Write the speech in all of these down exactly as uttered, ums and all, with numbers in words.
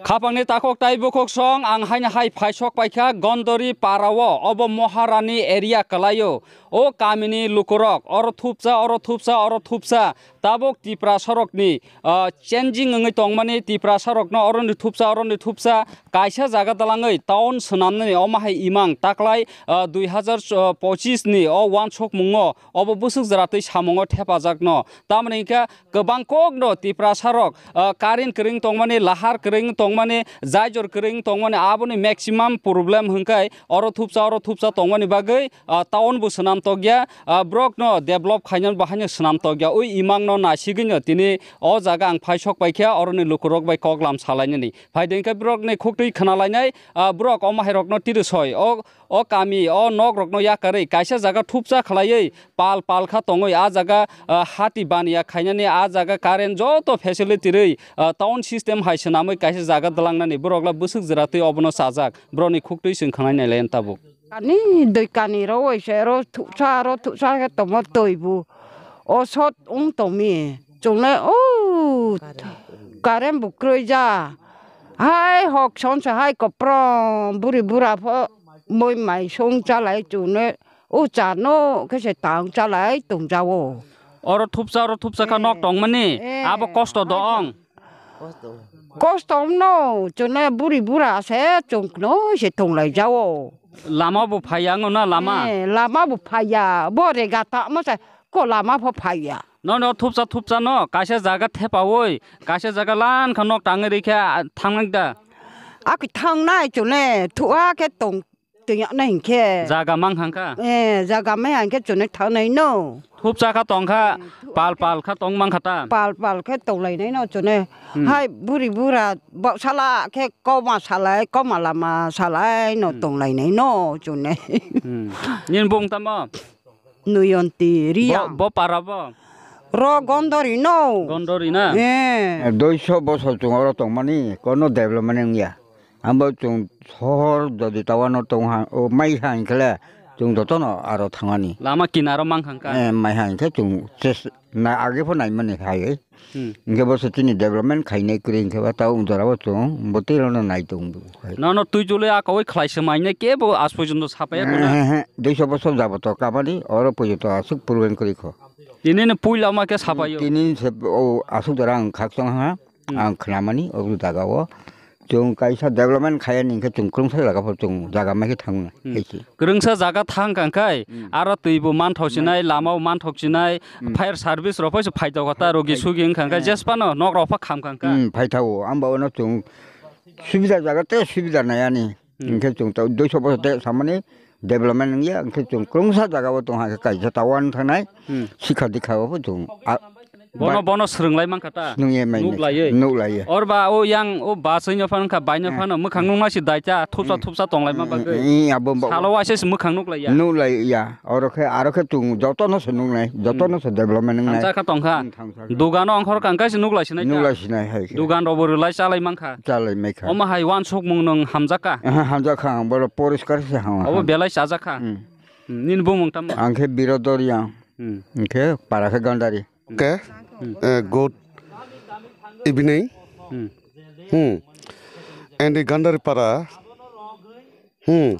Khapangni takhuk tai bukhuk song ang haino hai phaisok paikha Gondori parao, obo Moharani area kwlaio. O kamini lukurok oro thupsa, oro thupsa, oro thupsa. Tabuk Tiprasarokni, ah, changing wngwi tongmani, Tiprasarokno oroni thupsa, oroni thupsa. Kaisa jaga dalangwi town swnamnani omo hai imang taklai, ah, dui hazar pochis ni o uansukmungo obo bwswk jwratwi samungo thepajakno. Tamoni hwnkhe kwbang kokno Tiprasarok, ah, current kwrwng tongmani, lahar kwrwng tongmani, jaijor kwrwng tongmani, aboni maximum problem hwnkhe oro thupsa, oro thupsa tongmani bagwi, ah, town bo swnam tokya, ah, borokno develop khainani bo haino swnam tokya. Ui imangno naisigwino tini o jaga ang phaisok paikha, oroni lukurok bai koklam salainani. Phaidi hwnkhe borokni khuktwi khwnalainai, ah, borok omo hairokno tirisoi. O O kami, o nok rokno yakarwi kaisa jaga thupsa khlaiwi pal pal kha tongwi, a jaga, ah, hati baniya khainani, a jaga current joto facility rwi, ah, town system hai swnamwi kaisa jaga dwlangnani, borok la bwswk jwra twi obono chajak, borokni khuktwi chwng khwnai nailai tabuk. Ani dui kani rw se ro thupsa, ro thupsa khe tongma twi bu. O sot wng tongmi. Chwngle o current bo kwrwi ja. Hai hok son se hai koprom buri bura pho moi mai song chalai chwngle o cha no khe se tang chalai tong ja o. Oro thupsa, oro thupsa kha nok tongmani, eh, abo kosto do ong. Kosto wng no chwngle buri bura se chwng kno se tong lai ja o. Lama bo phaiya wng na lama? Eh, lama bo phaiya, bo rega ta mo se ko lama pho phaiya. Nono thupsa thupsa no kaisa jaga thepawi, kaisa jaga lan kha nok tangwi rikha, thangnai da. Aki thangnai chwle, thua khe tong twi yaknai hinkhe. Jaga mang hangkha? Eh, jaga mai hangkhe chwle thangnai no. Thupsa kha tongkha, pal pal kha tong mang kha ta? Pal pal khe tonglainai no chwle. Hmm. Hai buri bura bok sala khe koma salai, koma lama salai no tonglainai no chwle. Hmm. Nini bung tamo? Nuyonti Riya. Bo, bo para bo? Ro Gondori no. Gondori na? Eh. Duiso bosor chwng oro tongmani, kono development wngya. Abo chwng sohor jodi tawano tong ha, o mai ha hinkhe le chwng jotono aro thangani. Lama kinaro mang hangkha? Eh, mai ha hinkhe chwng ses-, na age pho naimani hai. Hmm. Hinkhe bo se chini development khainai kwrwi hinkhe ba ta wng jora bo chwng bo tei rano nai tong bo. Nono twi chulwi a kawai khlai se mainai kebo aaj porjonto sapaiya khuna. He, he, he. Duiso bosor jabo to kamani, oro porjonto aswk purben kwrwi kho. Tini no puila ma khe sapaio. Tini se o aswk jora ang khakchang ha, hmm, ang khnamani o jaga o. Chwng kaisa development khaya ni hinkhe chwng kwrwngsa jaga pho chwng jaga mai khe thangna, hmm, hai se. Kwrwngsa jaga thang kang khai, hmm, aro twi bo manthok sinai, lama bo manthok sinai, hmm, fire service rok pho se phaithok kha ta, rogi sugi wng kang kha, eh, jesphano nok rok pho kham kang kha. Hmm, phaithago, amba ono chwng subida jaga tei subida nai ani. Hmm. Hinkhe chwng ta duiso bosor tei samani development wngya, hinkhe chwng kwrwngsa jaga o tong ha khe kaisa town thangnai, hmm, sikha dikha o pho chwng a, Bono, ba- bono swrwng lai mankha ta? Swrwng ye mai Nuk nai. Lai ye? Nuk lai ye. Or ba o yang o bus no phano kha, bai no, eh, phano mwkhang nukna si dai ta, thupsa, eh, thupsa tong lai ma, eh, bagwi. Eh, eh, abo ba- Salo waisa se mwkhang nuk lai ya? Nuk lai ya. Oro khe, aro khe chwng joto no se nuk nai, joto no se development wng nai. Thansa kha tong kha. Hmm, thansa kha. Dugan o ongkhor kang kha se nuk lai sinai ta? Nuk lai sinai hai khe. Dugan rok bo rw lai cha lai mankha. Cha lai mai kha. Omo hai uansukmung nwng hamjak kha? Aha, hamjak kha, ang bono poriskar se hama. Obo belai chajak kha? Hmm. Hmm, nini bumung tamo? Ang khe Birodor yang. Hmm. Ang khe para khe Gandari. Okay. Hmm. Eh, good evening. Hmm. Hmm. And the Gandari Para. Hmm.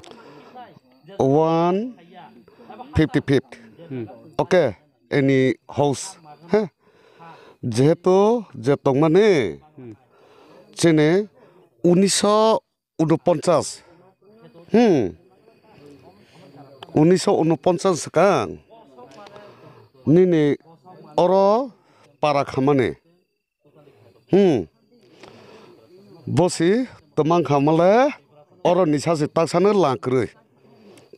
One fifty fifth. Hmm. Okay. Any house. Huh? Jehetu je tongmani. Hmm. Chini uniso unoponchas. Hmm. Uniso unoponchas swkang. Nini oro para khamani. Hmm. Bosi twmang khamale oro ni sasi taksano lang kwrwi.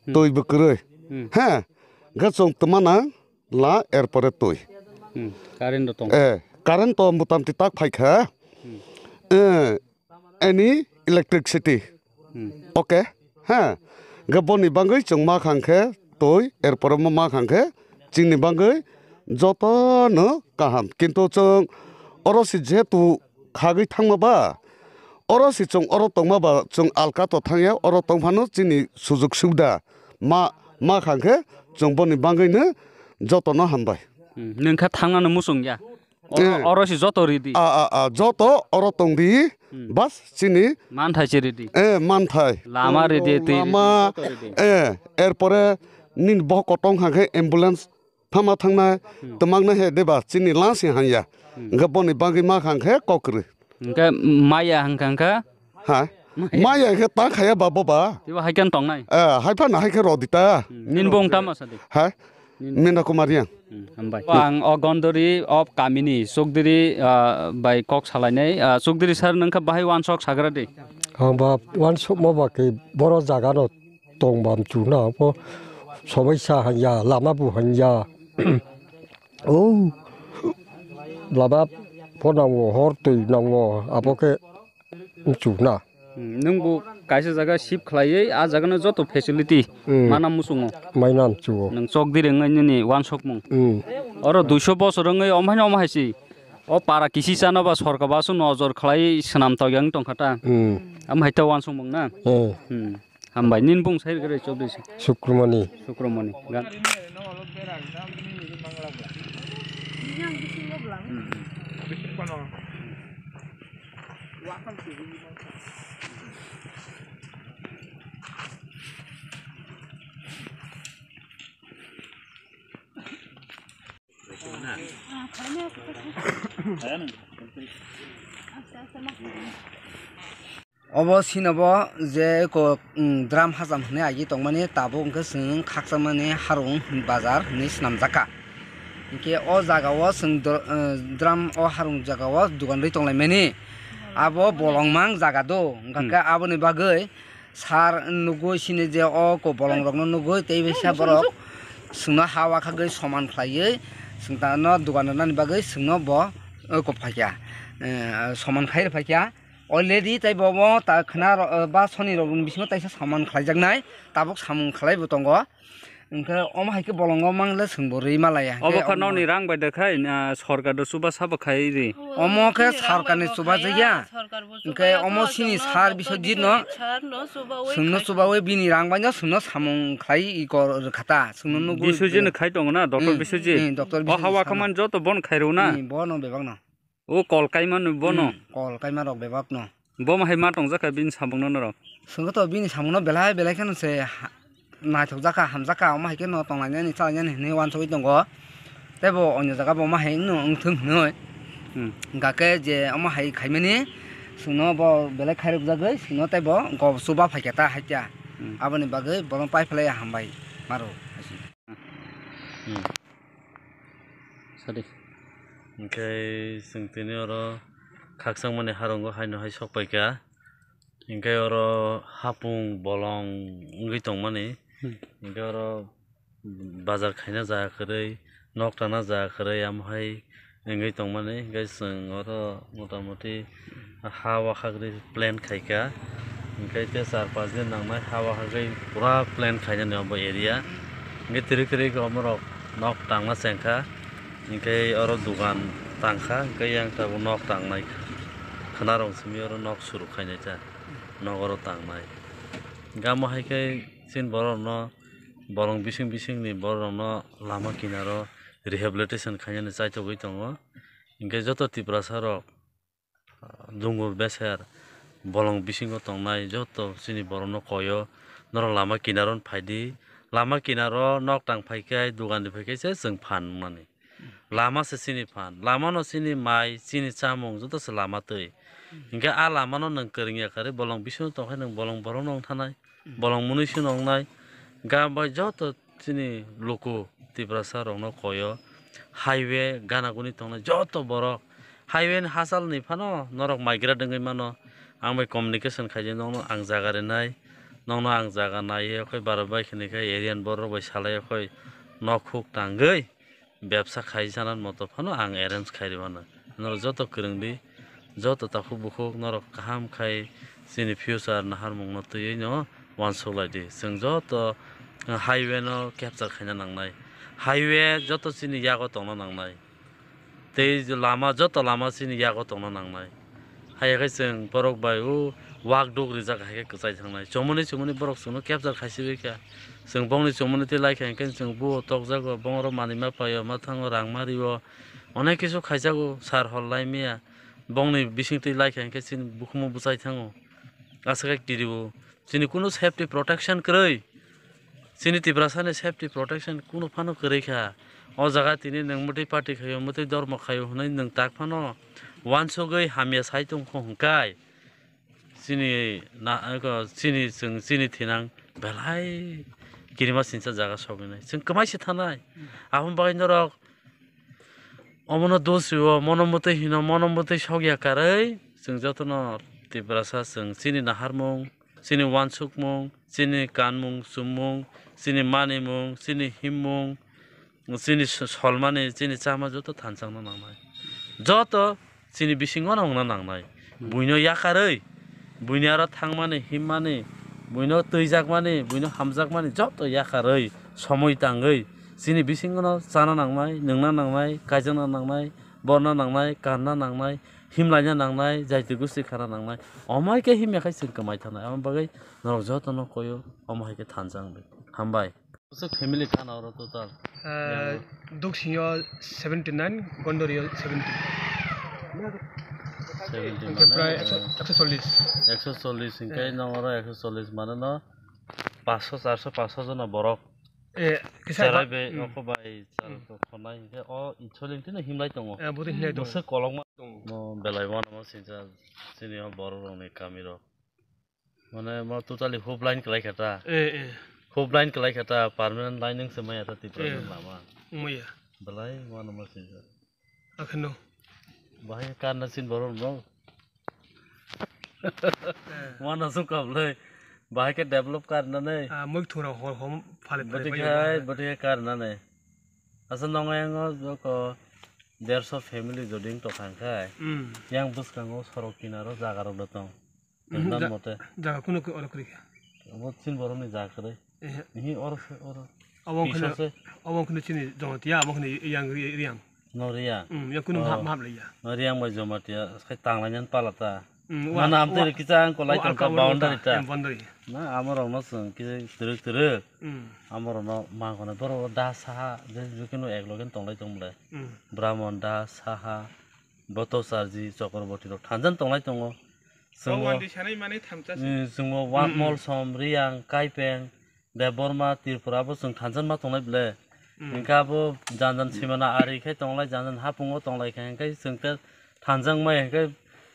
Hmm. Twi bo kwrwi. Hmm. Ha. Ga chwng twmana la erpore twi. Hmm. Current tong. Eh, current to motamti tak phaikha. Hmm. Eh, any electricity. Hmm. Okay. Ha. Ga boni bangwi chwng ma khang khe twi, erpore ma khang khe chini bangwi joto no kaham. Kintu chwng oro si jehetu khagwi thangma ba, oro si chwng oro tongma ba, chwng alka to thangya, oro tongphano chini sujug subida ma, ma khang khe chwng boni bangwi no joto no hambai. Hmm. Nwng kha thangnano muchung ya? Oro, eh, oro si joto ready. A, a, a, joto oro tong di. Hmm. Bas chini. Manthai se ready. Eh, manthai. Lama ready, twi ready, lama, joto ready. Eh, erpore nini bohok kotong hangkhe ambulance phama thangnai, hmm, twmaknai he deba chini last he hanya. Hmm. Hingke boni bagwi ma hangkhe kok kwrwi. Hingke maya hangkha hangkha? Ha? Maya. Maya hingke ta khaya ba boba. Tiba hai khe tongnai? Eh, hai phano hai khe rodi ta. Hmm. Nini bung tamo sadi? Ha? Nini. Mina Kumar yang. Hmm, hambai. Ang o Gondori o kamini Chokdiri, ah, bai kok salainai. Ah, Chokdiri sir, nang kha bahai wansok sagra di. Ang ba wansok ma ba khe boro jaga no tong bam chu na, bo somai sa hanya, lama bu hanya. O lama bo nango, hor twi nango, abo khe chu na. Hmm, nwng bo kaisa jaga shift khlaiwi, a jaga no joto facility, hmm, mana muchungo. Maina muchungo. Nwng Chokdiri wngwi nini wansokmung. Hmm. Oro duiso bosor wngwi omhaino omhai si. O para kisi chano ba sorkar ba su nojor khlai swnam tokya wng tongkha ta. Hmm. Am hai ta wansukmung na. Hmm. Hmm. Hambai, nini bung sai rwgwi Chokdiri se. Sukrumani. Sukrumani. Ga- Obo sinobo je ko, mm, drum hajam hwnwi agi tongmani, tabuk hwnkhe chwng khakchangmani Harung bazar hwnwi swnamjakha. Hinkhe o jagao chwng dr-, eh, drum o Harung jagao dugan rwi tonglaimani. Abo bolongmang jaga do, hwnkhe aboni bagwi sar nugwi sini je o ko bolongrokno nugwi tei bisa borok chwngno ha wakhagwi soman khlaiwi chwng tano dugan rwnani bagwi chwngno bo, eh, ko phaikha, eh, soman khai rwphaikha. Already tei bo, bo ta khna ro-, ba soni rok ni bisingo taisa samung khlaijaknai, tabuk samung khlai bo tongo. Hwnkhe omo hai khe bolongo mang le chwng bo rwi ma laya. Obo khe kha nokni rang bai de khai, na sorkar do chuba sabo khai ri. Omo khe sorkar ni chuba jaya. Hwnkhe omo sini sar Biswajit no chwngno chubawi bini rang bai no chwngno samung khlai i kor rwkha ta. Chwngno nugwi Biswajit no khai tongo na, doctor Biswajit. Hmm, doctor Biswajit. O hawa khaman joto bon khai rw na. Hmm, bono bebak no. O kol kaima no bono. Hmm, kol kaima rok bebak no. Bo ma hai ma tong jaka bini samung no norok. Swngo to bini samung no belai belai kheno se ha-, naithok jaka, ham jaka, omo hai kheno tong lainani, cha lainani hinwi uansugwi tongo. Tei bo onyo jaga bo ma hai wngno wngthung hinwi. Hmm. Hwnkha khe je omo hai khaimani, chwngno bo belai khairok jagwi, chwngno tei bo go chuba phaikha ta hai khe. Hmm. Aboni bagwi bono pai phlai hambai maro. Hmm. Sadi. Hinkhe chwng tini oro khakchangmani harungo haino hai sok paikha. Hinkhe oro hapung bolong wngwi tongmani. Hmm. Hinkhe oro bazar khaina jaga kwrwi, nok tangna jaga kwrwi, amo hai wngwi tongmani. Hinkhe chwng oro motamoti ha wakhagri plan khaikha, hinkhe tei char pas din nangnai ha wakhagwi pura plan khainani obo area. Hinkhe twrwi kwrwi khe omorok nok tangna chengkha, hinkhe oro dugan tangkha, hinkhe yang tabuk nok tangnai khwnarok simi oro nok suru khainai ta, nok oro tangnai. Hinkhe amo hai khe chini borokno bolong bising bisingni borokno lama kinaro rehabilitation khainani chaithogwi tongo. Hinkhe joto Tiprasa rok, ah, dungur beser bolong bisingo tongnai joto chini borokno koyo, norok lama kinaro phaidi, lama kinaro nok tang phaikhe, dugan di phaikhe se chwng phan mani. Lama se chini phan, lama no chini mai, chini chamung joto se lama twi. Hinkhe a lama no nwng kwrwngya kwrwi bolong bisingo tongkhe nwng bolong borok no wng thanai. Bolong mwnwi se nongnai. Ga bai joto chini luku Tiprasa rokno koyo. Highway gana guni tongnai joto borok. Highway ni hachal ni phano norok migrate wngwi mano. Ang bai communication khaidi nokno ang jaga rinai. Nokno ang jaga naiwi khoi bara bai khini khe area ni borok bai salai khoi nok huk tangwi bebsa khai sana moto phano ang arrange khai rwmano. Norok joto kwrwng di, joto takhuk bukhuk norok kaham khai chini future naharmung no twiwi no uansuk lai di. Chwng joto highway no capture khaina nangnai. Highway joto chini yago tongna nangnai. Tei lama, joto lama chini yago tongna nangnai. Haiya khe chwng borok bai o wak duk rijak hai khe kwchai thangnai. Chomoni chomoni borok chwngno capture khai si bai kha. Chwng bongni chomoni tei lai kha hinkhe chwng buo tokjago, bongoro manwi ma paio, ma thango, rang ma rio, Onek kisu khaijago, sar hor lai maya. Bongni bising twi lai kha hinkhe chini bukhumu bwchai thango. Aswk khe kirio. Chini kunu safety protection kwrwi. Chini Tiprasani safety protection kunu phano kwrwi kha. O jaga tini nwng mwtwi party khaio, mwtwi dormo khaio hwnwi nwng tak phano uansugwi hamya sai tongkho hwnkhai. Chini na, eko, chini, chwng chini thinang belai kirima sinsa jaga sogwinai. Chwng kwmai se thanai. Aboni bagwi norok omono dosrio, mono mwtwi hino, mono mwtwi sokya karwi chwng jotono Tiprasa chwng chini naharmung, chini uansukmung, chini kanmung, chumung, chini manimung, chini himmung, chini s-, solmani, chini chama joto thansa wngna nangnai. Joto chini bisingo no wngna nangnai. Hmm. Buino yakarwi, buini aro thangmani, himmani, buino twijakmani, buino hamjakmani joto yakarwi, somoi tangwi, chini bisingo no chana nangnai, nwngna nangnai, kaijakna nangnai, borna nangnai, kanna nangnai, himlaina nangnai, jaiti gusti khana nangnai. Omo hai khe himya khai chwng kwmai thanai. Aboni bagwi norok jotono koyo, omo hai khe thansa wngdi. Hambai. Bwswk family khana oro total? Eh, Duk Singyo seventy nine, Gondoriyo seventy. Seventy hingke mane, prai ekso, eh, ekso chollish. Ekso chollish hingke, eh, nong oro ekso chollish mane no paanch sho, char sho, paanch sho jona borok. Eh, kisa cherai ba-, be, hmm, oko bai chal, hmm, to khonai hingke o insolent no himlai tongo. Eh, bodo himlai tongo. Bwswk kolokma tongo. No belai wano mo sinsa chini o borok rokni kami rok. Mane mo totally hub line kwlai kha ta. Eh, eh. Hub line kwlai kha ta, permanent line wng se maya ta Tripura, eh, ni lama. Maya. Belai wano mo sinsa. Akheno. Bahai karna sin borok no. Eh. Wano sung kablai. Bahai khe develop karna nai. Ah, moi thura hor hom phale phale. Bati bai khai, bahai. Bati khai karna nai. Asa nongo yango joko derso family joding to khang khai. Hmm. Yang bwskango sorok kinaro jaga rok da tong. Mhm, ekdam ja-, mote. Jaga kuno ke oro kwrwi kha. Obo chin borokni jaga kwrwi. Ehe. Ihi oro se, oro. Abo wngkhano, kisa se. Abo wngkhano chini Jamatia, abo wngkhano yang ri-, Riang. No Riang. Mm, yang kuno, oh, hap, hap laiya. No Riang bai Jamatia, sai tanglainani pala ta. Mm, mana wa, amtwi wa, rikisa ang kolai wa, tongkha boundary ta. Em, boundary. Na, amorokno chwng kisa twrwk twrwk. Mm. Amorokno mangkona borok da saha, je jukino ek loge tonglai tong bwle. Mm. Brahmon da saha, Boto Charji, Chakraborti rok thanjan tonglai tongo. Chwngbo, o wandi sanai manwi thamsa se. Mm, chwngbo wa-, mm, mm, Molsom, Riyang, Kaipeng, Debbarma, Tripura bo chwng thanjan ma tonglai ble. Mm. Hinkhe abo jan jan simana ari khe tonglai, jan jan hapungo tonglai khe hinkhe chwng khe thanjang mai hinkhe,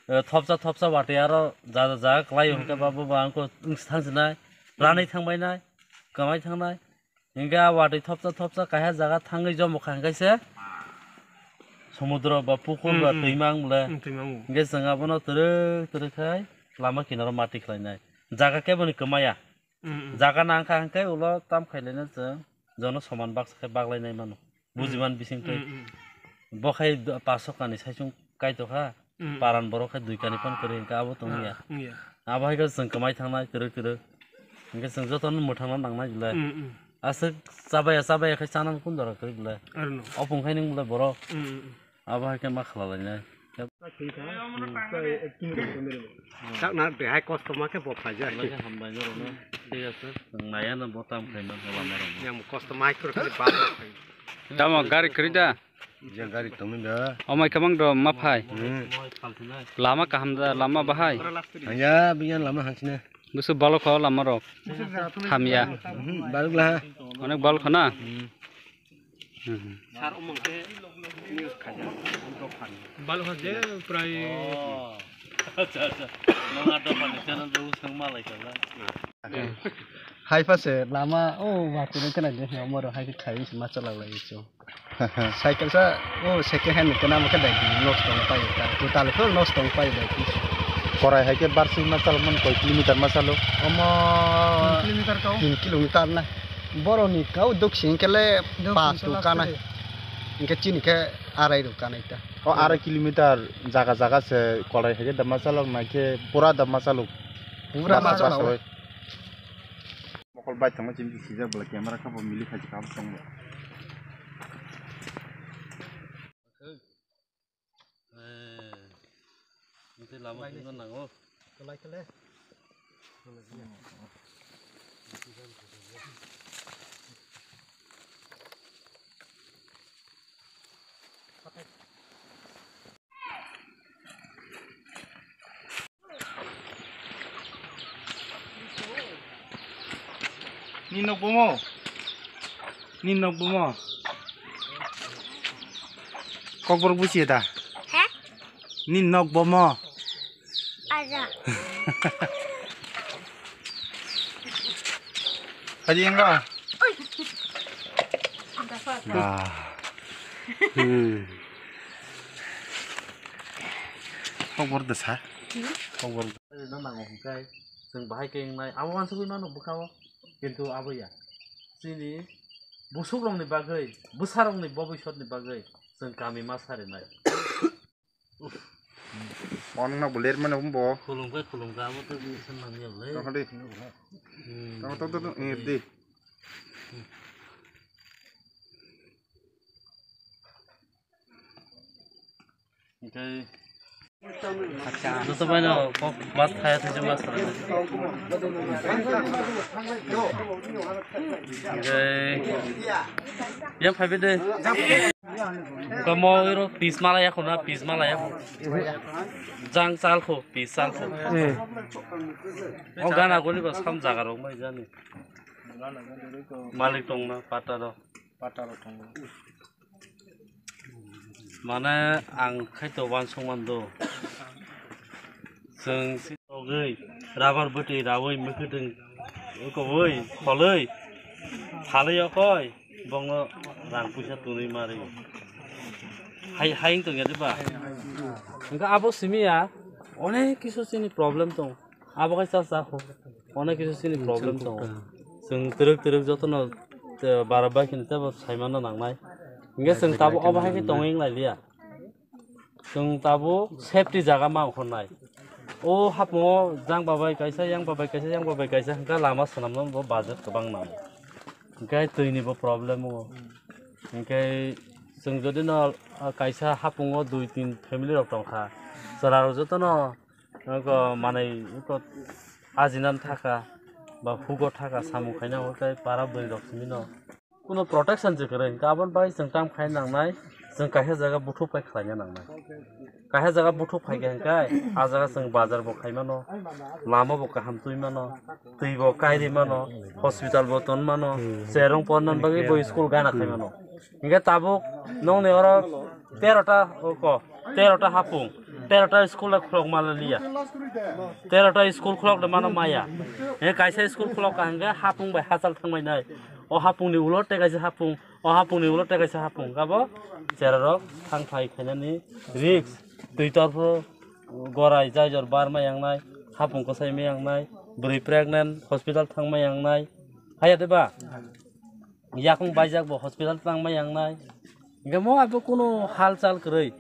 eh, thopsa thopsa watwi aro ja ja ja kwlai hinkhe, mm, mm, ba bo ba ang khe wngsi thang sinai, mm, ranai thang bai nai, kwmai thang nai. Hinkhe a watwi thopsa thopsa kaiha jaga thangwi jomo kha hinkhe se somudro ba pukur ba, mm, mm, twima wng bole. Mm, twima wng. Hinkhe chwng abono twrwk twrwk khai lama kinaro mati khlainai. Jaga keboni kwmaya. Mm, mm. Jaga nang kha hinkhe ulo tam khailaina chwng jono soman baksa khe baklainai mano. Mm. Bujiman bising twi. Mm, mm. Bo khai do-, paso kani saichung kaito kha. Mm. Paran borok khe dui kani phone kwrwi hinkhe abo tong ya. Ah, wngya. Abo hai khe chwng kwmai thangnai kwrwi kwrwi. Hinkhe chwng jotono mwthangna nangnai belai. Mm, mm. Aswk chabaya chabaya khe chana kundoro kwrwi belai. Arno. Opung khai nwng belai borok. Mm, mm, mm. Abo hai khe ma khlalainai. Sakna de hai kosto ma khe bo phaija. Belai khe hambai norokno. Thik ase. Chwng naiya no bo tam khaima bo lama rokno. Yang kosto ma hai khur khani ba. Tamo gari kwrwi da? Je gari tongwi da. Omai kwbang do ma phai. Hmm. Lama kaham da, lama bahai. Hanya, biyan lama hangsina. Busu balok ho lama rok. Hamya. Hmm, balok la. Onek balok ho na? Hmm. Hmm. Sar omong ke news khaja. Balok ho je prai. Oh. Acha, acha. Nang ada pani channel do sang malai kala. Hai pha se lama o watwi no khna de, omoro hai khe khai se ma chalak lai se. Cycle sa o second hand ni khna ma khe dai di, loss tong pai ta. Total khe loss tong pai dai. Korai hai khe barsing ma chalo man koi kilometer ma chalo? Omo tin kilometer kau. Tin kilometer na. Borok ni kau dok sing khe le pa tu kana. Hinkhe chini khe arai ru kana ita. O arai kilometer jaga jaga se korai hai khe da ma chalok nai khe pura da ma chalok. Pura ma chalok. Mokol bai tongma chini sijak bwlai camera kha bo mili khaji kha bo tongbo. Eh, mute lama phunukna nango. Ni nok bomo? Ni nok bomo? Kokborok buchi da? He? Ni nok bomo? Aja. Haji enga? Oi. Ah. Hmm. Kokbor desa. Hmm? Kokbor. Rina nango hwnkhe chwng bahai khe wngnai. Abo uansugwi mano bwkhao. Kintu abo ya. Chini busukrokni bagwi, bwsarokni bobisotni bagwi chwng kami ma sarinai. Ono bo ler mano bo. Khulumkhe khulumkhe abo to mission nangya le. Tongkha di. Hmm. Tong, tong, tong, tong, eh, di. Hwnkhe joto bai no kok mas thaya thai mas. Hwnkhe yang phai de. Hwnkhe mo iro pis mala ya khuna, pis mala ya. Jang chal kho, pis chal kho. O gana goni ba sam jaga rok mai jani. Malik tongna pata rok. Pata rok tongo. Mane ang khaito uansukmando. Chwng si togwi rubber bwtwi raui mwkhwtwng ukubui kholwi phalwi okoi bongno rang puisa twnwi mari. Hai, hai wng tongya diba? Hwnkhe abo simi ya onek kisu chini problem tong. Abo kaisa cha kho. Onek kisu chini problem tongo. Chwng twrwk twrwk jotono, eh, bara bai kheno tebo saimano nangnai. Hwnkhe chwng tabuk obo hai khe tongwi wng lai liya. Chwng tabuk safety jaga ma ongkhornai. O hapungo jang babai kaisa, yang babai kaisa, yang babai kaisa hwnkhe lama swnamno bo budget kwbang nango. Hwnkhe twini bo problem o. Hwnkhe chwng jodi no, ah, kaisa hapungo dui tin family rok tongkha. Chwla rok jotono Oko manwi oko ajinani thaka ba hugo thaka samung khaina hwnkhe para bwrwi rok simi no. Kuno protection se kwrwi hwnkhe aboni bagwi chwng tam khai nangnai, chwng kaisa jaga buthuk pai khlaina nangnai. Kaisa jaga buthuk phaikha hwnkhe a jaga chwng bazar bo khai mano, lama bo kaham twi mano, twi bo kairi mano, hospital bo ton mano, cherong porna bagwi bo school gana khai mano. Hwnkhe tabuk nokni oro terota oko, terota hapung, terota school le khulok ma liya. Terota school khulok de mano maya. He kaisa school khulok ka hwnkhe hapung bai hachal thangbai nai. O hapung ni ulo tei kaisa hapung, o hapung ni ulo tei kaisa hapung. Abo cherarok thang phai khainani risk. Twi torfru gorai jai jor bar ma yangnai, hapung kwsai ma yangnai, bwrwi pregnant hospital thang ma yangnai. Haya de ba? Yakung baijak bo hospital tangma yangnai. Hingke mo abo kunu halchal kwrwi.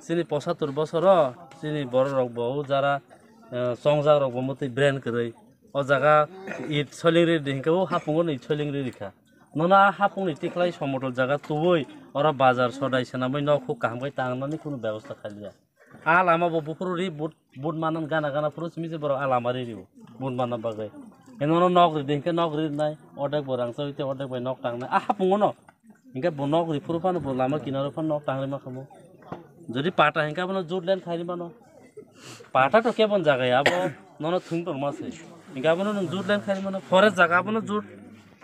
Chini posatur bosoro chini bororok bo o jara, eh, chongjak rok bo mwtwi brain kwrwi. O jaga it soling ri di hingke o hapungo ni soling ri rikha. Nono a hapungni tikhlai somotol jaga tubui oro bazar sodai swnamwi nok huk kaham khe tangnani kunu bebosta khaliya. A lama bo buphuru ri but, but manan gana gana phuru simi se borok a lama ri rio. But manna bagwi. Eno no nok ri de, hingke nok ri nai, ordek bo rang chawi te, ordek bai nok tang nai. A hapung ono. Hingke bo nok ri phuru phano bo lama kinaro phano nok tang ri ma khamo. Jodi pata hingke abono jut len khai ri mano. Pata to kebon jaga ya, abo nono thung tong ma se. Hingke abono nung jut len khai ri mano. Forest jaga abono jut.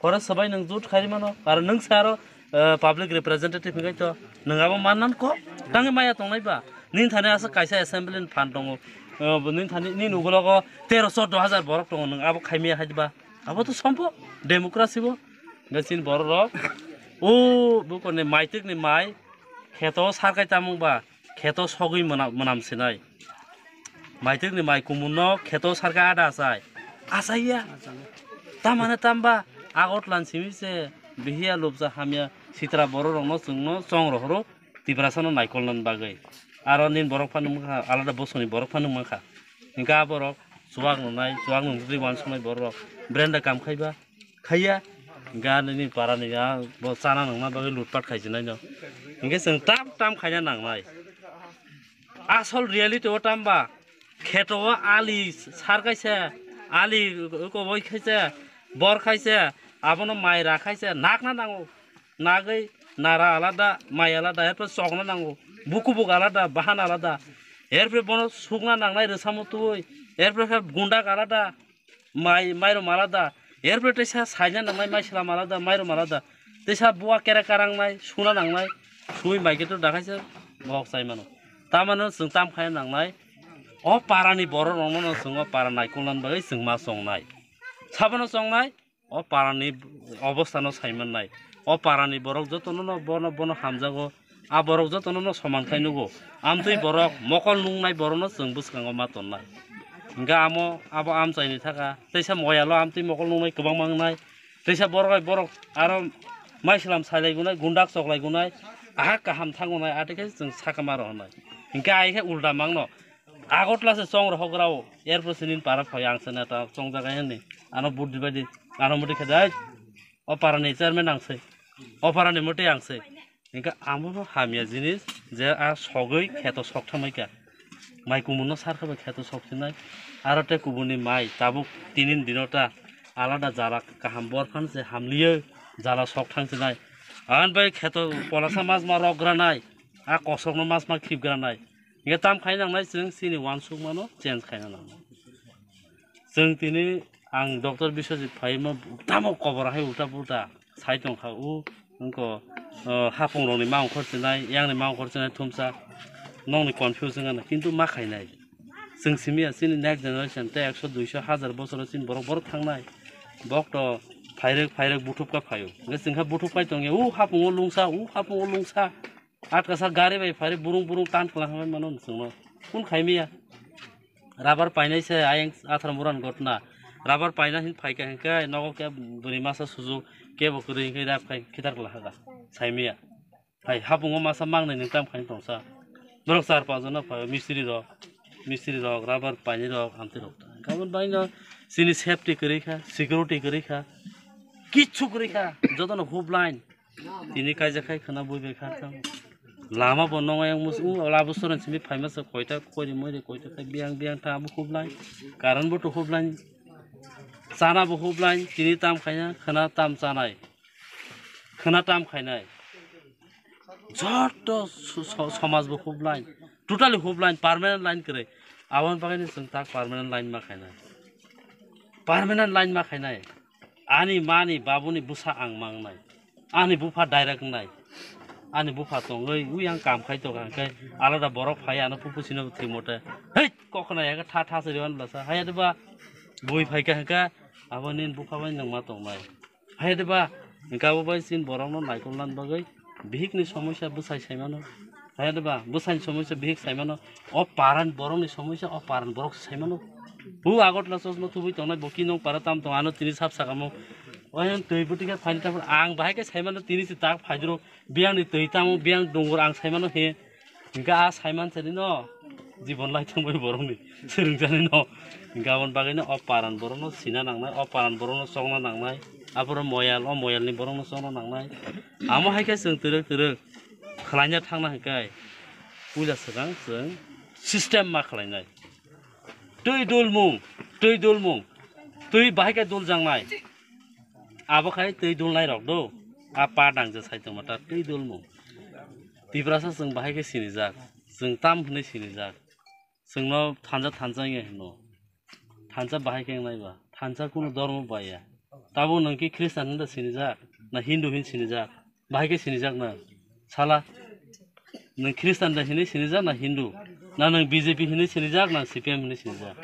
Forest sabai nwng jut khai mano, aro nwng sa aro, eh, public representative hingai to, nwng abo mannan ko, tangwi maya tongnai ba, nini thani asa kaisa assembly ni phan tongo, eh, bo nini thani, nini ugulogo tero choddo hajar borok tongo, nwng abo khaimaya hai ba, abo to sombo, democracy bo, ngasini borok rok, o, bukorni maitik ni mai, kheto sarkai tamung ba, kheto sogwi mwnam, mwnam sinai. Maitik ni mai kumun no kheto sarka ada asai. Asai ya. Tamane tamba Agartala ni simi se bihiya lobja hamya sitra borok rok no chwng no chong rohoro Tiprasa no naikol nani bagwi. Aro nini borok phano wngkha alada bosong ni borok phano wngkha. Hingke a borok chuwak nungnai, chuwak nungtwi uansuknai borok rok. Brenda kam khai ba. Khaiya, gani ni para ni ya, bo chana nangna bagwi lutpat khaijinai no. Hingke chwng tam tam khaina nangnai. Asol reality o tamba, kheto o ali sar kaisa, ali koboi kaisa, bor kaisa, abono mai ra kaisa, nakna nango. Nagwi nara alada, mai alada, erpore chokna nango. Bukubuk alada, bahan alada. Erpore bono sukna nangnai rwsamo tubui, erpore khe gundak alada. Mai, mairum alada, Erpore teisa saina nangnai, mai slam alada, mairum alada. Teisa buwa kere karangnai, suna nangnai, sui mai khe to dakhaisa bohok chai mano. Tamano chwng tam khaina nangnai, o parani borok rokno no chwng o para naikolna bagwi chwng ma chongnai. Sabano chongnai, o parani obostha no sai mannai. O parani borok jotono no bono, bono hamjago. A borok jotono no soman khai nugo. Amtwi borok mokol nungnai borokno chwng bwskango ma tonnai. Hingkhe amo abo amchaini thaka. Teisa moyalo amtwi mokol nungnai kwbangma wngnai. Teisa borok bai borok aro maislam sailaigunai, gundak choklaigunai, aha kaham thangunai, atekhe chwng sakama rohornai. Hingkhe ai khe ulda mangno. Agartala se chong rohok rao, erpore se nini para phai ang se neta chong jaga hwnwi. Ano buddi baidi, ano muti khe dai. O parani chairman ang se. O parani muti ang se. Hingkhe amo no hamya jinis je a sogwi kheto sok thangbai kha. Mai kumun no sar khe bai kheto sok sinai. Aro tei kubuni mai tabuk tinin dino ta alada jala kaham bor phan se hamliyo jala sok thang sinai. Ang bai kheto polasa mas ma rok granai. A kosok no mas ma khip granai. Hingke tam khai nangnai chwng chini uansukmano change khaina nangnai. Chwng tini ang Doctor Biswajit phaima tamo kobor hai ulta pulta sai tongkha, u wngkha, o, hapung rokni ma ongkhor chinai, yangni ma ongkhor chinai thumsa, nokni confuse wngkha na, kintu ma khainai. Chwng simiya chini next generation tei ekso duiso hajar bosoro chini borok borok thangnai. Bok to phairwk phairwk buthupka phaio. Hingke chwngkha buthupkai tongya, u hapungo lungsa, u hapungo lungsa. Atkasa gari bai phari burung burung tan kla hamai mano chwngno. Kun khaimiya? Rubber painai se ayang athar muran gotna. Rubber paina hin phaika hinkai nogo ke bwrwi masa sujuk kebo kwrwi hinkai rap khai khitar kla haga. Saimiya. Hai hapungo masa mangnai ni tam khai tongsa. Borok char panch jona phai mistri rok. Mistri rok, rubber paini rok, amtwi rok. Kabun baino chini safety kwrwi kha, security kwrwi kha. Kichu kwrwi kha. Jotono hub line. Tini kaijak khai khwna bui bai kha tang. Lama bo nongo yang mus u labo soran simi phaima sa koita kori moi de koita khai biang biang ta abo hub line. Karan bo to hub line. Chana bo hub line. Tini tam khaina khwna tam chanai. Khwna tam khainai. Joto so-, so-, somaj bo hub line. Totally hub line, permanent line kwrwi. Aboni bagwi no chwng tak permanent line ma khainai. Permanent line ma khainai. Ani mani babuni bwsa ang mangnai. Ani bupha direct wngnai. Ani bupha tongwi ui ang kam khai tongkha hwnkhe alada borok phai ano pupu sino thwimo te. Hei kokna yaga tha tha siri wan blasa. Haya deba bui phaikha hwnkhe abo nini bupha bai nwng ma tongnai. Haya deba hwnkhe abo bai sin borokno naikolna bagwi bihikni somosya bwsai saimano. Haya deba bwsaini somosya bihik saimano. O paran borokni somosya, o paran borok saimano. Bu Agartala chosma thubui tongnai, bo ki nong para tam tong, ano tini sap sakamo. Oyan twi bwtwi khe phaini tabuk ang bahai khe saimano tini si tak phaidruk, biyangni twi tamo, biyang dungur ang saimano he. Hingkhe a saiman sani no, jibon lai thangbai borokni, swrwngjani no. Hingkhe aboni bagwi no o paran borokno sina nangnai, o paran borokno chokna nangnai, aphuru moyal, o moyalni borokno chokna nangnai. Amo hai khe chwng twrwk twrwk khlaina thangna hwnkhe, puila swkang chwng system ma khlainai. Twi dulmung, twi dulmung, twi bahai khe duljaknai. Abo khai twi dulnai rok do, a pa dangja sai tongma ta twi dulmung. Tiprasa chwng bahai khe sinijak, chwng tam hwnwi sinijak. Chwngno thansa thansa wngya hino. Thansa bahai khe wngnai ba, thansa kunu dormo baiya. Tabuk nwng khe Khristan hinda sinijak, na Hindu hin sinijak? Bahai khe sinijak nwng? Sala. Nwng Khristan da hinwi sinijak na Hindu? Na nwng B J P hinwi sinijak na C P M hinwi sinijak?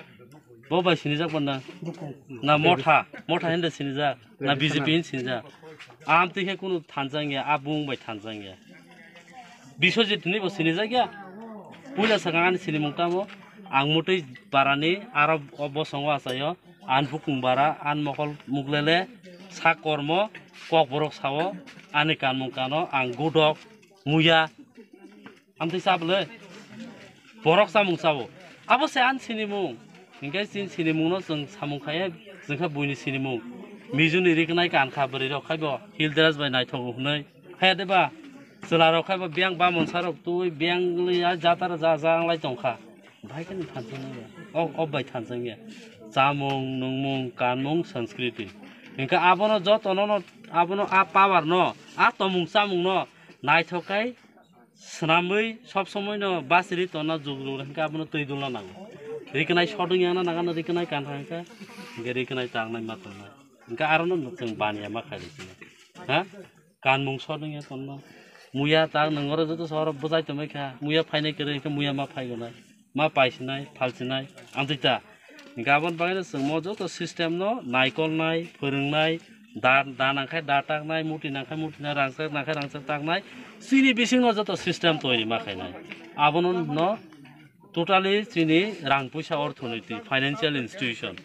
Bo bai sinijak ba nwng? Na Motha, Motha hinda sinijak? Na B J P hin sinijak? Amtwi khe kunu thansa wngya, a bung bai thansa wngya. Biswajit hinwi bo sinijak ya? Puila swkang ani sinimung tamo? Ang mutwi barani aro o bosongo achaio. An bukung bara, an mokol muklele, sak kormo, kok borok sao, ani kanmung kano, ang gudok, muya, amtwi sa bwle, borok chamung sao. Abo se an sinimung, hingke chini sinimung no chwng samung khaiya, chwng kha buini sinimung. Mijuni riknai kan kha bwrwi rok khai bo, hildres bai naithok hwnwi. Haya de ba, chwla rok khai bo biyang bamon sa rok twi, biyang li a jatara ja ja wng lai tong kha. Bahai khe nwng thansa wngya. O, o bai thansa wngya. Chamung, nungmung, kanmung, sanskriti. Hingkhe abono jotono no, abono a power no, a tomung chamung no naithok khai swnamwi sob somoi no bachiri tonna jug jug hingkhe abono twi dulna nango. Riknai sodung yangna nangano riknai kantha hingkhe, hingkhe riknai tangnai ma tongnai. Hingke arono chwng baniya ma khaidi chini. Ha? Kanmung sor nungya tonno. Muya ta nungoro joto sor bwchai tongbai kha. Muya phainai kwrwi hingke muya ma phaigonai. Ma paisinai, phalsinai, amtwi ta. Hingke aboni bagwino chwng mo joto system no naikolnai, phwrwngnai, da, da nangkhai da taknai, muti nangkhai mutinai, rangchak nangkhai rangchak taknai. Chini bisingno joto system toiri ma khainai. Abono no totally chini rang puisa orthoniti, financial institution.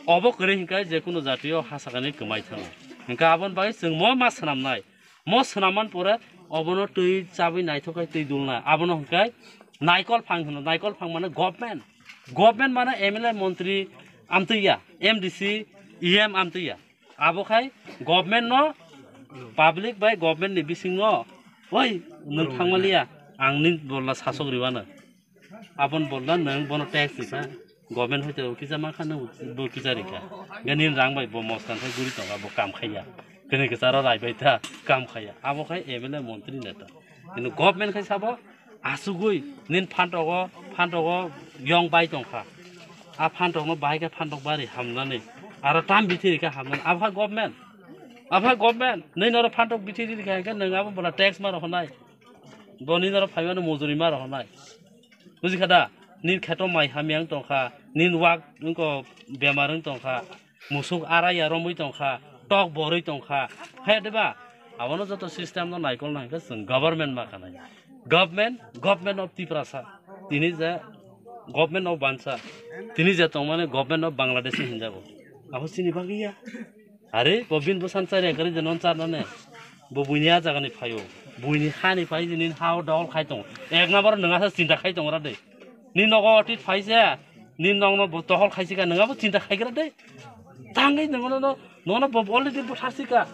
Obo kwrwi hingkhe je kunu jatio ha sakani kwmai thango. Hingkhe aboni bagwi chwng mo ma swnamnai. Mo swnamman pore obono twi chabwi naithok khe twi dulnai. Abono hingkhe naikol phang hino. Naikol phang mane government. Government mane M L A montri amtwi ya, M D C, E M amtwi ya. Abo khai government no public bai government ni bisingno, "Oi, nwng thangmaliya, ang ni bolla sasok riwano." Abon bolla nwng bono tax rikha, government hoite bo kisa mankha, nwng bo kisa rikha. Hingke nini rang bai bo mostan khai guri tongo, bo kam khaiya. Kini kisa ro rai bai ta, kam khaiya. Abo khai M L A montri neta. Kintu government khai sabo, asugwi nini phantogo, phantogo yong bai tongkha. A phantokno bahai khe phantok bari hamnani. Aro tam bithi rikha hamnani. Abo khai government. Abo khai government. Nini oro phantok bithi rikha hingke nwng abo bola tax ma rohonai. Bo nini oro phaimani mojori ma rohonai. Buji kha da? Nini kheto mai hamya wng tongkha, nini wak wngko bemar wng tongkha, musuk araya romwi tongkha, tok borwi tongkha. He diba? Abono joto system no naikol nang khe chwng government ma khanai. Government, government of Tiprasa. Tini je government of Bansa. Tini je tongmani government of Bangladesh hinjago. Abo chini bagwi ya. Are, bo bini bwsani chari ekari je non char nane. Bo buini a jagani phaio. Buini hani phai je nini hao dohol khai tongo. Ek number nwng asa chinta khai tongo ra de. Ni nogo otit phai je. Ni nokno bo dohol khai sika nwng abo chinta khai gra de. Tangwi nwng no, no, no, bo already buthar sika.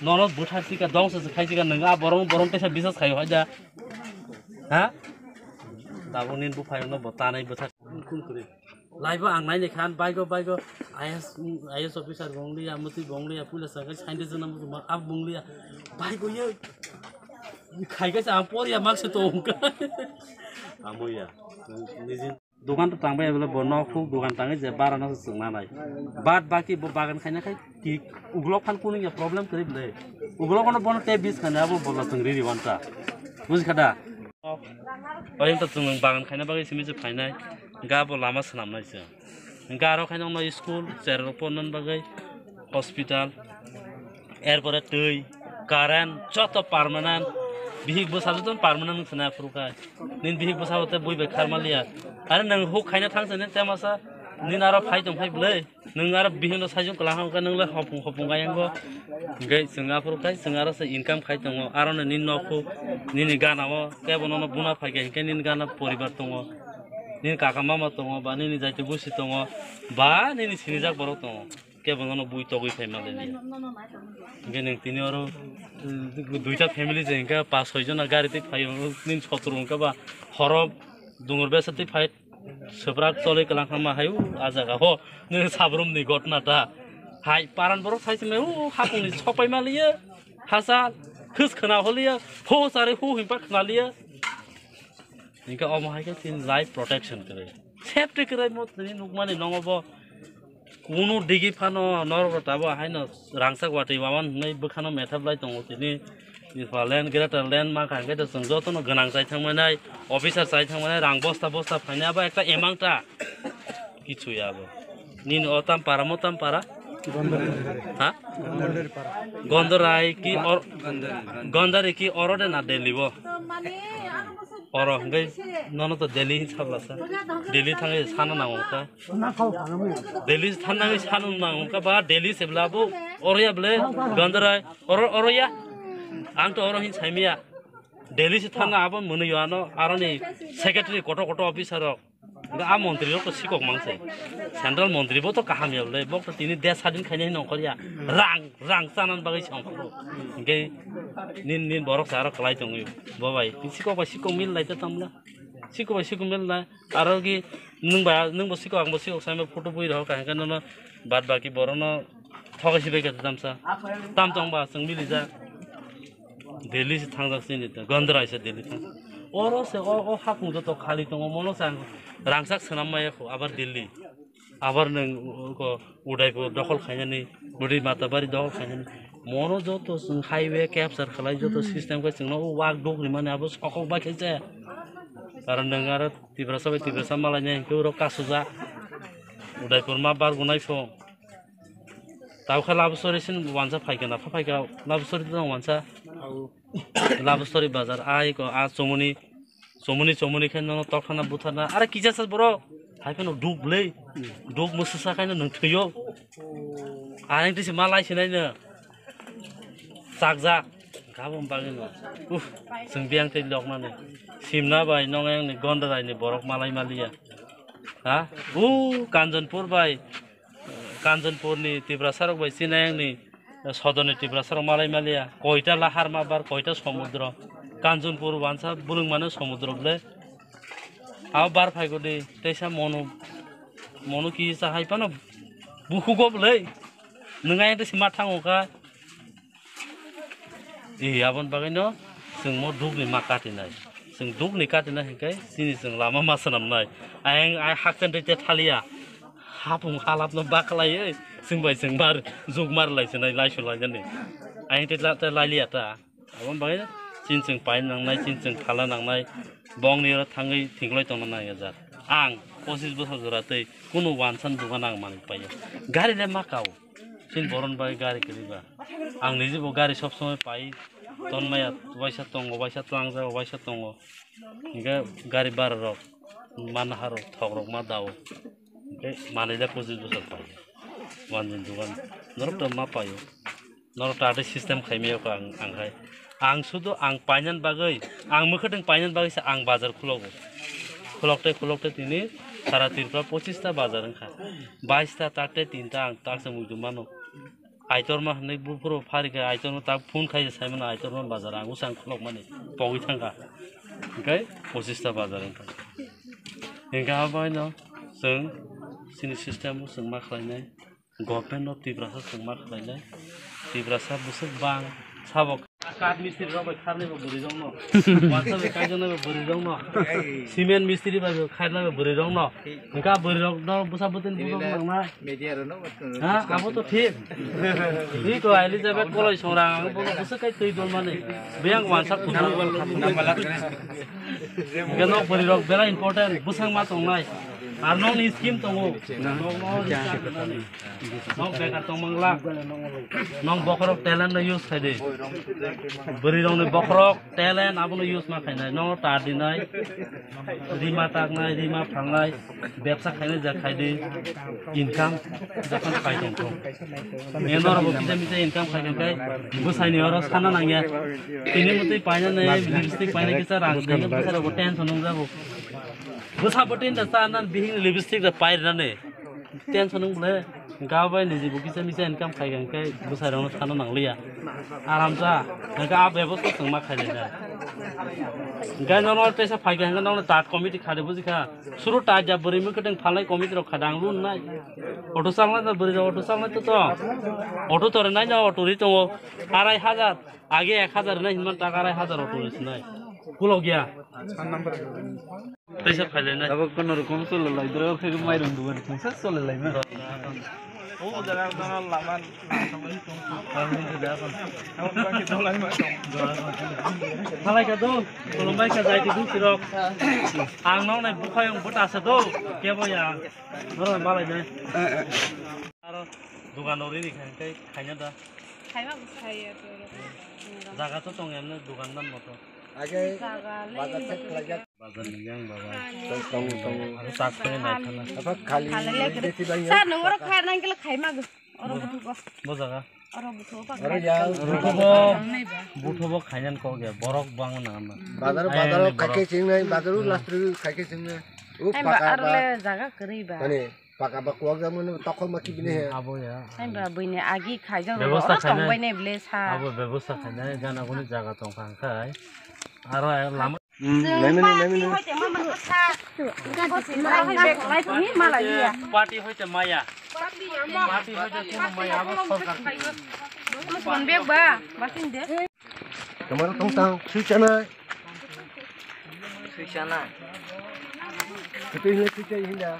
Nono buthar sika, dongsa se khai sika nwng a borong, borong tesa bisas khai hoi da. Ha? Tabuk nini buphai no bo tanai buthar. Kun kuri. Laibo ang naini khan, baigo, baigo, I A S, I A S officer bo wng liya, mwtwi bo wng liya, puila chwng khe scientist wngna muchungma, abo bo wng liya. Baigo ye, khai khe se ang poriya mak se tong kha. Amo ya, niji. Dogan to tangbai bole bo nok huk dogan tangwi je bara no se chwngna nai. Bad baki bo bagan khaina khai ki uglok phan kunu ya problem kwrwi bole. Uglok no bono te bis khana abo bola chwng riri wanta. Buji kha da? Oyang to chwng bagan khaina bagwi simi se phainai. Ga bo lama swnamnai se. Ga aro khaina no school, cherrok porna bagwi hospital, erpore twi, current, joto permanent. Bihik bwsa joto permanent wng thwna phuru khai. Nini bihik bwsa bo te bui bai kharma liya. Are nwng huk khaina thang se nini te masa, nini aro phai tong phai bwlai. Nwng aro bihikno saichung kwlangkha hwnkhe nwng le hopung hopung ayang go. Hwnkhe chwng aphuru khai chwng aro se income khai tongo. Aro no nini nok huk, nini gana o kebo nono buna phai khe hwnkhe nini gana poribar tongo. Nini kaka mama tongo, ba nini jaiti busi tongo, ba nini sinijak borok tongo. Kebo nono bui togwi phai male liya. Hwnkhe nwng tini oro, eh, duita family je hwnkhe pas soi jona gari twi phaio, nini sotro hwnkhe ba horo dungur besa twi phai. Swprak choli kwlangkha ma hai, o, a jaga ho, nini sabrum ni gotna ta. Hai, paran borok sai se mai, o, hapung ni sopai ma liya, hasa, khus khna ho liya, ho sari ho himpa khna liya. Hingke omo hai khe chini life protection kwrwi. Safety kwrwi mo tini nukmani nongo bo. Kunu digi phano norok rok tabo haino rangchak watwi wawan hwnwi bwkhano methap lai tongo tini. Ni pha land, greater land ma kha hwnkhe to chwng jotono gwnang chai thangmanai, officer chai thangmanai, rang bosta bosta phainai, abo ekta amount ta. Kichu ya abo. Nini o tam para, mo tam para? Ha? Gondorai ki or-, Gondari ki oro de na Delhi bo? Oro hwnkhe nono to Delhi hin sabla sa. Delhi thangwi sana nango kha. Delhi thangnani sanu nang wngkha ba Delhi se bla bo oro ya bwle Gondorai oro, oro ya. Ang to oro hin saimiya. Delhi se thangna abo mwnwi yo ano aroni secretary koto koto officer rok. Nga a montri rok to sikok mang se. Central montri bo to kaham ya bwle bok to tini desh sadin khaina hin ongkhor ya. Rang, rang chanan bagwi se ongkhor. Hingke nin, nin borok sa aro kwlai tongwi. Bo bai, sikok bai sikok mil lai ta tamla. Sikok bai sikok mil lai. Aro ki nwng ba, nwng bo sikok, ang bo sikok, sai photo bui rok kaham khe nono bad baki borok no thokai si bai khe tamsa. Tam tong ba chwng mili ja. Delhi se thangjak sini to, Gondrai se Delhi thang. Oro se o, o hapung joto khali tongo, mono se ang rangchak swnam maya kho, abar Delhi. Abar nwng ko Udaipur dokhol khainani, Budi Matabari dokhol khainani. Mono joto chwng highway capture khlai joto system khe chwngno o wak duk rimani abo sokok bai khe se. Karon nwng aro Tiprasa bai Tiprasa malainai hinkhe uro kasujak. Udaipur ma bargunai phung. Tao khe love story sin wansa phaikha na pha phaikha love story tong wansa. Love story bazar ai ko a chomoni chomoni chomoni khe nono tokthana butharna. Are kisa sa bro? Hai phano duk le. Duk mususa khaino nwng thwiyo. Are tisi malai sinai no. Chakjak. Gabon bagwi no. Uf, chwng biyang tei loknani. Simna bai nong ayang ni Gonda Rai ni borok malai maliya. Ha? U Kanjanpur bai Kanjanpurni Tiprasarok bai Chinayangni sodorni Tiprasarok malai maliya, koita lahar ma bar, koita somudro. Kanjanpur wansa bulwng mano somudro ble. Abo bar phaigodi teisa mono, mono kisa hai phano bukhugo ble. Nwng ayang tei sima thango kha. E, aboni bagwino chwng mo dukni ma katinai. Chwng dukni katinai hinkhe chini chwng lama ma swnamnai. Ayang ai hakchenrwi te thaliya. Hapung halapno baklaiwi chwng bai chwng mar, jukmar lai swnai, laisu lainani. Ayang te la-, te lailiya ta. Aboni bagwino chini chwng paina nangnai, chini chwng phala nangnai. Bongni oro thangwi thingklai tongna nangya jar. Ang pochis bosor jora tei kunu wansan dogan ang manwi paiya. Gari le ma kao. Chini boron bai gari kwrwi ba. Ang niji bo gari sob somoi pai tonmaya, waisa tongo, waisa tlangjak, waisa tongo. Hinkhe gari bara rok, manha rok, thok rok ma dao. Hinkhe manwi da pochis bosor pai. Wanjin dogan. Norok to ma paio. Norok ta tei system khaimaya kho ang, ang hai. Ang sudo ang painan bagwi, ang mwkhwtwng painan bagwi se ang bazar khulogo. Khulokte khulokte tini sara Tripura pochis ta bazar wngkha. Bais ta, takte tinta ang taksa muitu mano. Aitorma hwnwi buphuru pharikha, aitorma tak phone khaisa saimano aitorma bazar ang usang khulokmani pogwi thangkha. Hinkhe pochis ta bazar wngkha. Hinkhe abo haino chwng chini system o chwng ma khlainai. Government of Tiprasa chwng ma khlainai. Tiprasa bwswk bang sabo. Kath mistri rok bai kharnai bo bwrwi rok no. Wansa bai kaijaknai bo bwrwi rok no. Cement mistri bai bo khairnai bo bwrwi rok no. Hinkha bwrwi rok no bwsa bwtwini bwswk nangna. Media rok no. Ha, abo to thik. Thik to Elizabeth Koloi songrang ang bo bwswk kai twi don mani. Biyang wansa kudu. Hinkha nok bwrwi rok belai important bwswk ma tongnai. Ar nokni scheme tongo. Nok bekar tongmangla. Nong bokhorok talent no use khaidi. Bwrwi rokni bokhorok talent abono use ma khainai. Nong tar dinai. Rima taknai, rima phalnai. Bebsa khainai ja khaidi. Income jakhon khai tongthung. Enor bo kisa misa income khai tongkhai. Bwsaini oro sana nangya. Tini mutwi paina nai lipstick paina kisa rang dengya bwsarok bo tension nungjago. Bwsa bo tinta cha nan bihik ni lipstick da pai rwnani. Tension wng bole. Ga bai niji bo kisa misa income khai kha, hinkhe bwsai rokno thana nangliya. Aram cha. Hinkhe a bebosta chwng ma khai laina. Hinkhe nono teisa phai kha, hinkhe nono tat committee khade buji kha. Suru tat ja bwrwi mwkhwtwng phalnai committee rok khade ang lun nai. Auto chalnai da bwrwi rok auto chalnai to to. Auto tore nai na auto ri tongo. Arai hajar. Age ek hajar hinwi hinmani taka arai hajar auto ri sinai. Kulok ya. Teisa phailainai. Abo kono rokom chole lai, dura khe mairung dugan thangsa chole lai ma. O jaga kono lama. Halai ka do, kolombai ka jai di dusirok. Ang nong nai bukhayong bota asa do, kebo ya. Noro malai nai. Aro dugan ori ni khai, khai, khaina da. Khaima bo khaiya to. Jaga to tong emne dugan nan moto. Age jaga le bazar set khlaijak. Bazar ni yang baba. Tong, tong, tong. Aro tak phai nai khana. Apa khali khali le beti bang ya. Sir, nung oro khai nang kila khai ma go. Oro butu go. Bo jaga. Oro butu pa. Oro ya. Butu bo. Butu bo khainan ko ge. Borok bang na ma. Bazar, bazar khai ke sing nai, bazar u last ru khai ke sing nai. U paka aro ba. Le jaga kri ba. Ani paka ba kuak jang mano tokol ma kibini he. Abo ya. Hai ba buini agi khaijak ro. Bebosta oro tong khainai. Bai nai ble sa. Abo bebosta khainai gana guni jaga tong kha khai. Aro lama. Nai mani, nai mani. Party hoite maya. Party hoite kono maya abo sorkar. Kon bek ba, basin de. Kamar tong tang, sui chanai. Sui chanai. Itu ini sui chanai hinda.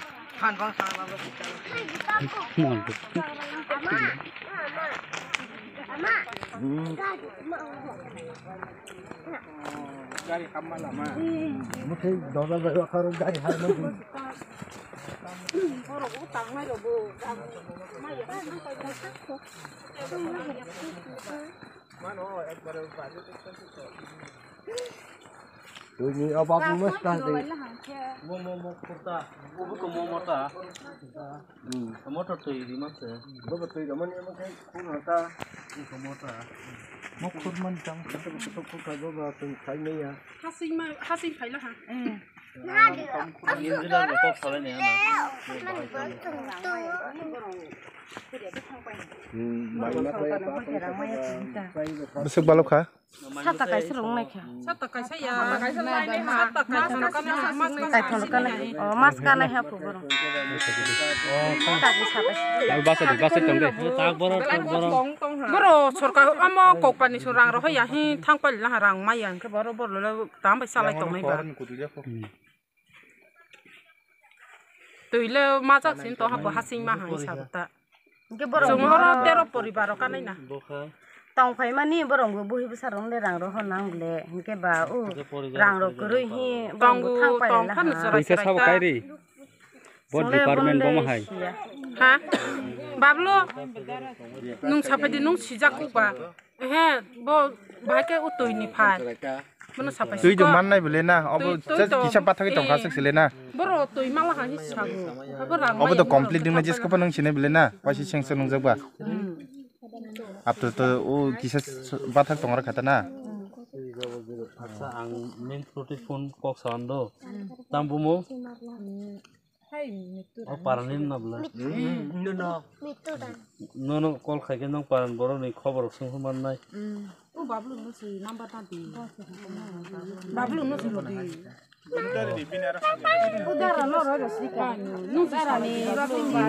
Gari hamma lama. Mutai dola bai wakaro gari hamma. Mano ekbare. Tui ni o babu mas ta de. Mo mo mo kurta. Bo bo ko mo mo ta. Hmm. Mo to tui di mas. Bo bo tui da mani mo kai kun ta. Ko mo ta. Mo kur man tang. Ko ko ko ko bo ba tui kai me ya. Hasing ma hasing khai la ha. Hmm. Bwswk balok kha? Sata kaisa rwng nai kha. Sata kaisa ya. Sata kaisa rwng nai kha. Kaithon rwng nai. Oh, mas kanai ha phuru borok. Basa di, basa tong de. Borok sorkar omo kokpani so rang rohoi ya hi thang pali laha rang mai ya hwnkhe borok borok le tang bai salai tong nai ba. Twi le majak sin to habo hasing ma hai sa ta. Hwnkhe borok chwng oro tero poribar rok kanai na. Tong phai mani borok bo buhi bwsa rok le rang rohor nang le hwnkhe ba o rang rok kwrwi hi borok bo thang pai tong phano ha. Chwrai chwrai sabo ta. Kairi. Bo department bo ma hai. Ha? Bablu, nung sapai di nung sijak kuk ba. Ehe, bo bahai khe o twi ni phai. Bono sapai twi do mannai bole na, obo just kisa bathagwi tong kha sik sile na. Boro twi mala ha hi sago. Abo rang obo to complete ding na jis kopa nung sine bole na, waisi seng seng nung jak ba. Apto to o kisa bathak tong ra khata na. Acha ang main proti phone kok sa ando. Tam bumo. O parani na bla. Nono call khai khe nong paran borok ni khobor rok sung mannai. O Bablu no si number ta di. Bablu no si di. Udara no ro si ka. No si sa ni.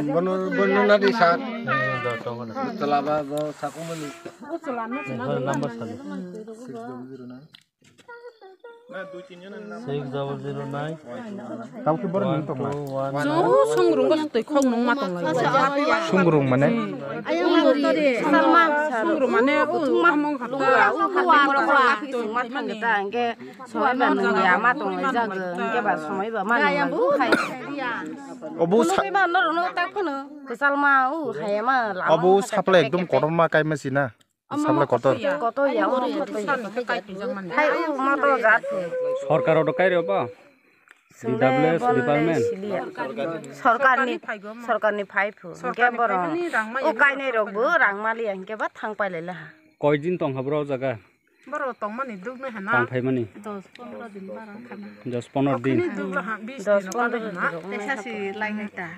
Bono bono na di sa. Chala ba bo sakumani. O chala no si na. Number sa. Six double zero nine. Tamo khe borok nung tongma. Chwng sungrung go twi khok nung ma tonglai. Sungrung mane? Salma. Sungrung mane o thungma hamung kha. Obo sa- Sabla kotor. Kotor ya, omo kotor ya. Hai, o motor jat. Sorkar odo kai reo ba? D W S department. Sorkar ni, sorkar ni phai phu. Hingke borok o kainai rok bo rang mali ya, hingke ba thang pai lai laha. Koi din tong ha bro jaga? Boro tong mani duk nai hana. Tang phai mani. Dos pondro din bara khana. Dos pondro din. Dos pondro din. Tesa si lai nai ta.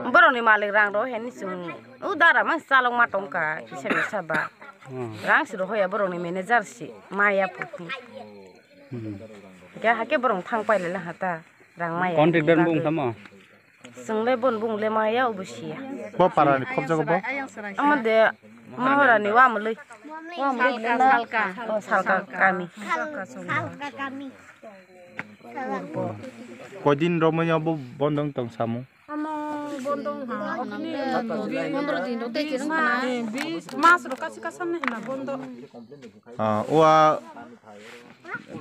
Borokni malik rang rw heni chwng o dara mang chalok ma tongka kisa bisa ba. Rang si rw hoya borokni manager si maya phu. Khe hake borok thang pai lai hata rang maya. Contractor bung tamo? Chwng le bon bung le maya obo siya. Bo para ni khobjago bo? Amo de Mahorani wamlwi. Wamlwi salka. O salka kami. Salka kami. Koidin romwi abo bondo wng tong samung? Amo bondo wng ha, okni pondro din rok tei bis mas rok kasi kasan ni hwnna bondo. Ah, o a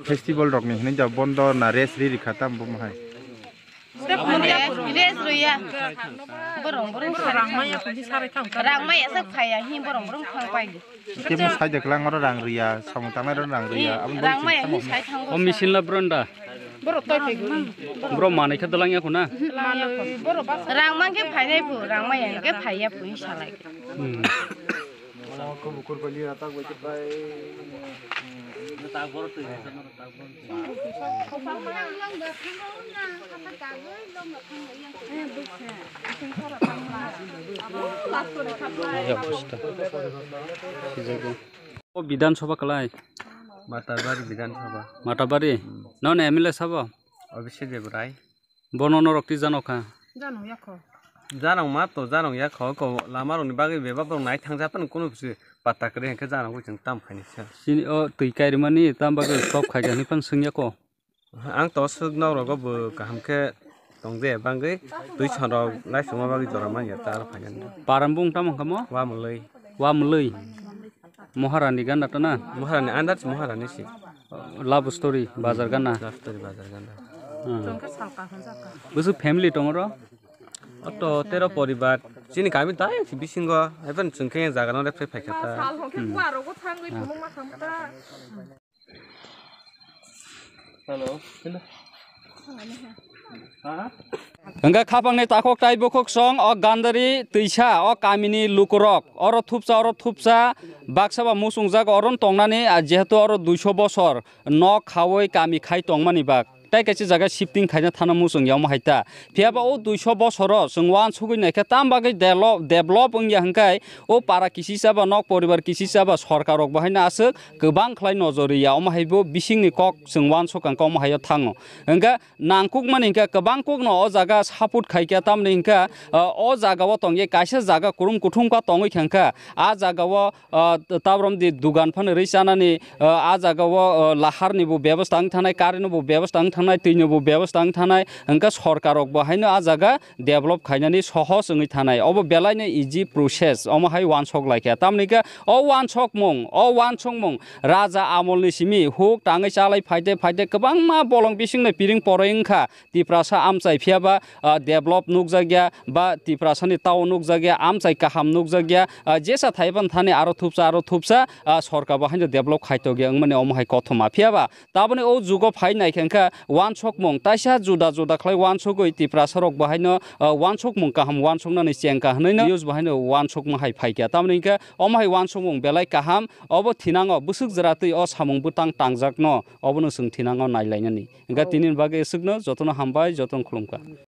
festival rok ni hwnwi da bondo na rest ri ri kha tam bo hai. Rest roya. Borong borong rang maya puni sarai thang. Rang maya sak phaya hi borong borong thang pai. Kemo sai de klang oro rang riya, samung tangnai oro rang riya. Aboni rang maya hi sai thang. O machine la bronda. Boro toi phai gwi. Bro manai kha dalang ya khuna. Rang mang khe phainai phu, rang maya khe phaiya phu salai. Hmm. O Bidhan Sabha kalai? Matabari Bidhan Sabha. Matabari? Hmm. Nono M L A sabo? Abhishek Debrai. Bono norok twi jano kha? Jano yakho. Jano ma to jano yakho ko lama rokni bagwi bebak rok nai thang japan kunu bisi pata kwrwi hwnkhe jano bo chwng tam khaini sa. Chini o twi kairimani tam bagwi stop khaikha hinwi phano swngya ko? Ang to swk nok rogo bo kaham khe Tong je bangwi twi chwng rok lai suma bagwi jora man ya ta aro phai nani. Param bung tamo kamo? Wa mwlwi. Wa mwlwi. Moharani ganda to na? Moharani andar si Moharani si. Love story bazar gana. Love story bazar gana. Hmm. Busu family tongoro? Oto tero poribar. Chini kami ta yang si bisingo. Even chwng khe jaga no repre phai kha ta. Sal hokhe kuarogo thangwi phunukma khamta. Hello. Hwnkhe khapangni takhuk tai bukhuk song o Gandari twisa o kamini lukurok oro thupsa oro thupsa baksa ba muchungjak oro tongnani, ah, jehetu oro duiso bosor nok khaui kami khai tongmani bak. Tai kaisa jaga shifting khaina thana muchung ya omo hai ta. Phiya ba o duiso bosoro chwng uansugui naikhe tam bagwi delo-, develop wngya hwnkhe o para kisi chaba nok poribar kisi chaba sorkar rok bo haino aswk kwbang khlai nojor riya omo hai bo bisingni kok chwng uansuk kangkha omo hai o thango. Hwnkhe nangkukmani hwnkhe kwbang kokno o jaga support khaikha tamni hwnkhe, ah, o jaga o tongye kaisa jaga kurum kuthum kha tongwi kha hwnkhe a jaga o ah, tabrom di dugan phano rwi chanani, ah, a jaga o, ah, lahar ni bo bebosta wng thanai, current ni bo bebosta wng thanai, twi ni bo bebosta wng thanai, hwnkhe sorkar rok bo haino a jaga develop khainani sohos wngwi thanai. Obo belai no easy process, omo hai uansuk lai kha. Tamni khe o uansukmung, o uansukmung raja amol ni simi huk tangwi chalai phaide phaide kwbangma bolong bising no piring poroi wngkha. Tiprasa amchai phiya ba, ah, develop nukjakya, ba Tiprasani town nukjakya, amchai kaham nukjakya, ah, jesa thaiban thani aro thupsa, aro thupsa, ah, sorkar bo haino develop khaitokya wngmani omo hai kothoma. Phiya ba taboni o jugo phai naikha wngkha uansukmung taisa juda juda khlai uansugwi Tiprasa rok bo haino, ah, uansukmung kaham uansuknani chengkha hwnwi no news bo haino uansukma hai phaikha. Tamoni hwnkhe omo hai uansukmung belai kaham, obo thinango bwswk jora twi o samung bwtang tangjakno obono chwng thinango nailainani. Hwnkhe tini bagwi aswkno jotono hambai, jotono khulumkha.